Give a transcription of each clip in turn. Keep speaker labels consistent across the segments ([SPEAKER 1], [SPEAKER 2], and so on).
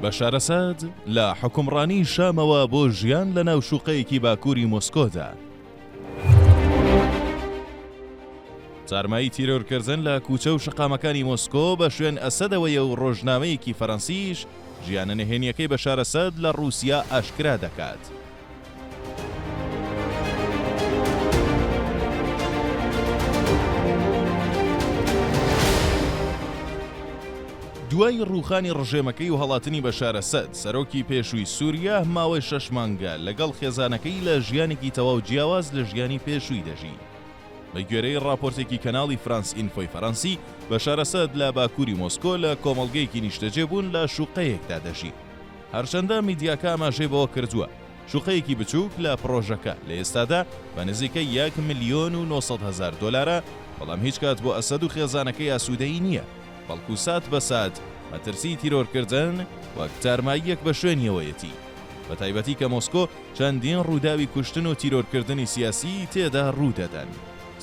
[SPEAKER 1] بەشار ئەسەد لە حوکمڕانی شامەوە بۆ ژیان لە ناو شوقەیەکی باکووری مۆسکۆدا. تارمایی تیرۆرکردن لە کوچە و شەقامەکانی مۆسکۆ بە شوێن ئەسەدەوەیە و ڕۆژنامەیەکی فەرەنسیش ژیانە نهێنییەکەی بەشار ئەسەد لە ڕووسیا ئاشکرا دەکات. دوای ڕووخانی ڕژێمەکەی و هەڵاتنی بەشار ئەسەد، سەرۆکی پێشووی سووریا ماوەی شەش مانگە لەگەڵ خێزانەکەی لە ژیانێکی تەواو جیاواز لە ژیانی پێشووی دەژی. بەگوێرەی ڕاپۆرتێکی کەناڵی فرانس ئینفۆی فەرەنسی، بەشار ئەسەد لە باکووری مۆسکۆ لە کۆمەڵگەیەکی نیشتەجێبوون لە شوقەیەکدا دەژی. هەرچەندە میدیاکە ئاماژەی بەوە کردووە، شوقەیەکی بچووک لە پڕۆژەکە لە ئێستادا بە نزیکەی یەک ملیۆن و 900 هەزار دۆلارە، بەڵام هیچ کات بۆ ئەسەد و خێزانەکەی ئاسوودەیی نییە، بەڵکو سات بە سات مەترسیی تیرۆرکردن وەک تارماییەک بە شوێنیەوەیەتی، بەتایبەتی کە مۆسکۆ چەندین ڕووداوی کوشتن و تیرۆرکردنی سیاسیی تێدا ڕوودەدەن.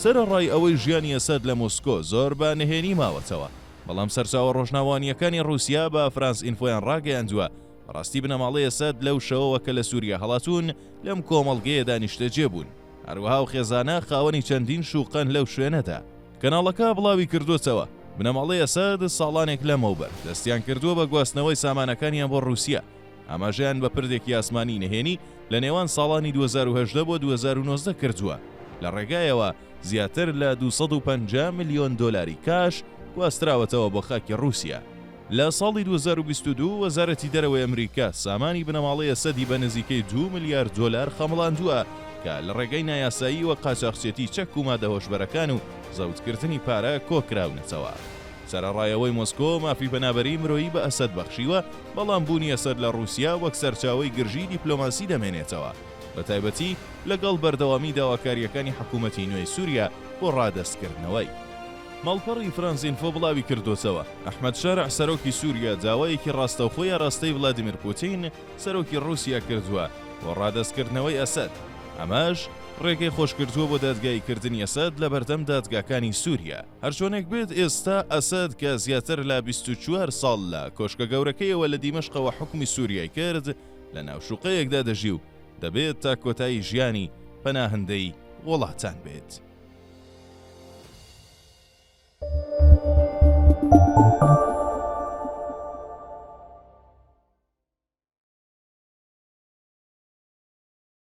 [SPEAKER 1] سەرەڕای ئەوەی ژیانی ئەسەد لە مۆسکۆ زۆر بە نهێنی ماوەتەوە، بەڵام سەرچاوە ڕۆژنامەوانییەکانی ڕووسیا بە فرانس ئینفۆیان ڕاگەیاندووە، بەڕاستی بنەماڵەی ئەسەد لەو شەوەوە کە لە سووریا هەڵاتوون لەم کۆمەڵگەیەدا نیشتەجێ بوون، هەروەها ئەو خێزانە خاوەنی چەندین شوقەن لەو شوێنەدا. کەناڵەکە بڵاویکردووەتەوە، بنەماڵەی ئەسەد ساڵانێک لەمەوبەر دەستیان کردووە بە گواستنەوەی سامانەکانیان بۆ ڕووسیا، ئاماژەیان بە پردێکی ئاسمانی نهێنی لە نێوان ساڵانی 2018 بۆ 2019 کردووە، لە ڕێگایەوە زیاتر لە 250 ملیۆن دۆلاری کاش گواستراوەتەوە بۆ خاکی ڕووسیا. لە ساڵی 2022 وەزارەتی دەرەوەی ئەمریکا سامانی بنەماڵەی ئەسەدی بە نزیکەی دوو ملیار دۆلار خەمڵاندووە کە لە ڕێگەی نایاسایی وەک قاچاخچێتی چەک و مادە هۆشبەرەکان و زەوتکردنی پارە کۆکراونەتەوە. سەرەڕای ئەوەی مۆسکۆ مافی پەنابەریی مرۆیی بە ئەسەد بەخشیوە، بەڵام بوونی ئەسەد لە ڕووسیا وەک سەرچاوەی گرژیی دیپلۆماسی دەمێنێتەوە، بەتایبەتی لەگەڵ بەردەوامیی داواکارییەکانی حکوومەتی نوێی سووریا بۆ ڕادەستکردنەوەی. ماڵپەڕی فرانس ئینفۆ بڵاویکردۆتەوە، ئەحمەد شەرع سەرۆکی سووریا داوایەکی ڕاستەوخۆی ئاراستەی ڤلادیمیر پوتین سەرۆکی ڕووسیا کردووە بۆ ڕادەستکردنەوەی ئەسەد، ئەمەش ڕێگەی خۆشکردووە بۆ دادگاییکردنی ئەسەد لەبەردەم دادگاکانی سووریا. هەرچۆنێک بێت ئێستا ئەسەد کە زیاتر لە 24 ساڵ لە کۆشکە گەورەکەیەوە لە دیمەشقەوە حوکمی سووریای کرد، لە ناو شوقەیەکدا دەژی و دەبێت تا کۆتایی ژیانی پەناهەندەی وڵاتان بێت.